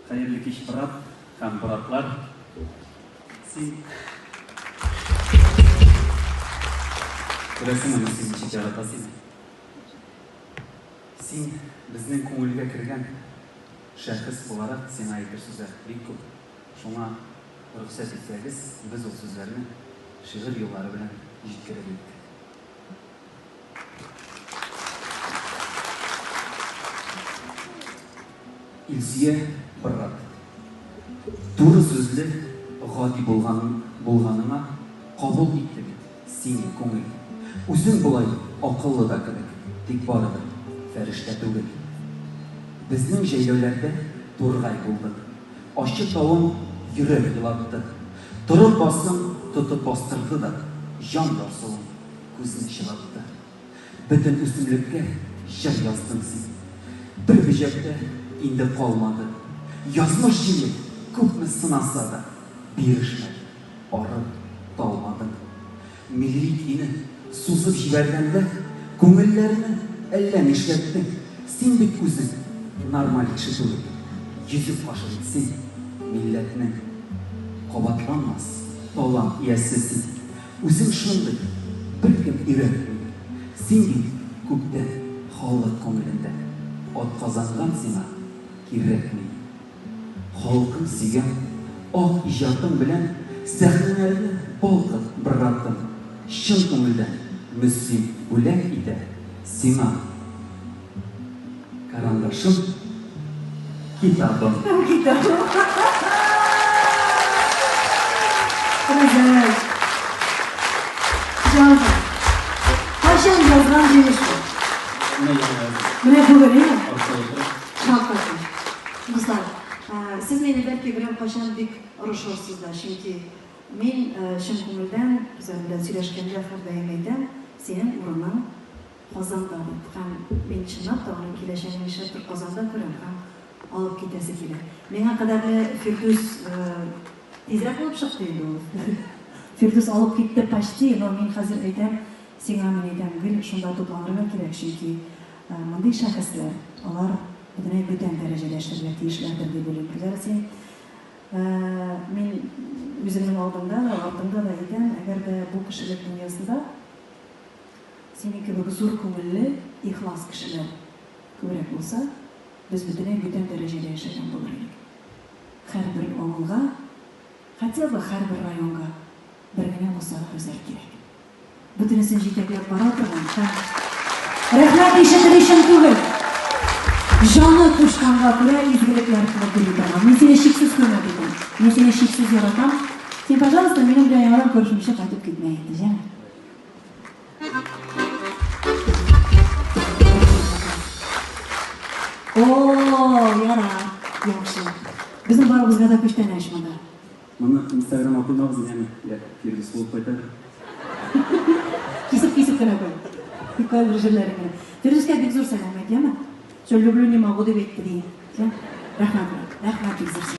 Хәерле кич, брат һәм братлар. Син күрәсеңме, син ничек ярата сине. Син безнең күңелгә кергән шәхес буларак, сиңа әйтер сүзләр бик күп. Шуңа рөхсәт итсәгез, без ул сүзләрне шигырь юллары белән җиткерер идек. Илсөя Быррат. Туры сүзле, гади булган булганыңа кабул итте бит сине күңел. Үзең болай акыллы да кебек, тик барыбер фәрештә түгел. Безнең җәйләүләрдә тургай булдың. Ачы тавың йөрәк елатты. Торып басың тотып бастырды да, җан ярсуың күзне чылатты. Бөтен үсемлеккә җыр яздың син. Бер бөҗәк тә инде калмады. Язмыш җиле күпме сынаса да, бирешмәде, арып талмадың. Милли көйне сузып җибәргәндә, күңелләрне әллә нишләттең. Син бит үзең нормаль кеше түгел. Йөзек кашы бит син, милләтнең. Кабатланмас талант иясе син. Үзең шундый, беркем өйрәтми. Син бит күптән халык күңелендә. Атказанган сиңа кирәкми. Халкың сөйгән ак иҗатың белән сәхнәләрне балкыт, братым. Чын күңелдән Мөслим бүләк итә сиңа карандашым, китабым. Китабым. Рүзәл. Җанкай. Кайчан язган җимеш бу? Менә яңа яздым. Менә бүген, әйе? Ашта утырып. Шаккатым. Дуслар, сез мине бәлки берәр кайчан бик орышырсыз да, чөнки мин чын күңелдән Рүзәл белән сөйләшкәндә һәрдаим әйтәм, синең урының Казанда дип. Һәм мин чынлап та аның киләчәген нишләптер Казанда күрәм һәм алып китәсе килә. Миңа кадәрле Фирдүс тизрәк булып чыкты инде ул. Фирдүс алып китте почти, но мин хәзер әйтәм, сиңа мин әйтәм, гел шунда тупланырга кирәк, чөнки мондый шәхесләр, алар бөтенләй бүтән дәрәҗәдә эшләргә тиешләрдер дип уйлыйм. Гүзәл, син мин үземнең алдыңда да, артыңда да әйтәм, әгәр дә бу кешелек дөньясында синең кебек зур күңелле, ихлас кешеләр күбрәк булса, без бөтенләй бүтән дәрәҗәдә яшәгән булыр идек. Һәрбер авылга, хотя бы һәрбер районга бер генә булса да Гүзәл кирәк. Бөтенесен җитәкләп бара торган һәм рәхмәт ишетер өчен түгел, җаны кушканга күрә изгелекләр кылып йөри торган. Мин сине чиксез хөрмәт итәм. Мин сине чиксез яратам. Син, пожалуйста, минем белән яңадан күрешмичә кайтып китмә инде, җәме? О, ярар, яхшы. Безнең барыбызга да күчтәнәч монда. Моны инстаграмга куймагыз, яме, я Фирдүс булып кайта. Кисеп-кисеп кенә куй. Тик кайбер җирләрен генә. Фирдүскә бик зур сәлам әйт, яме? Всё люблю, не могу дип әйтте, ди. Рәхмәт, брат. Рәхмәт бик зур.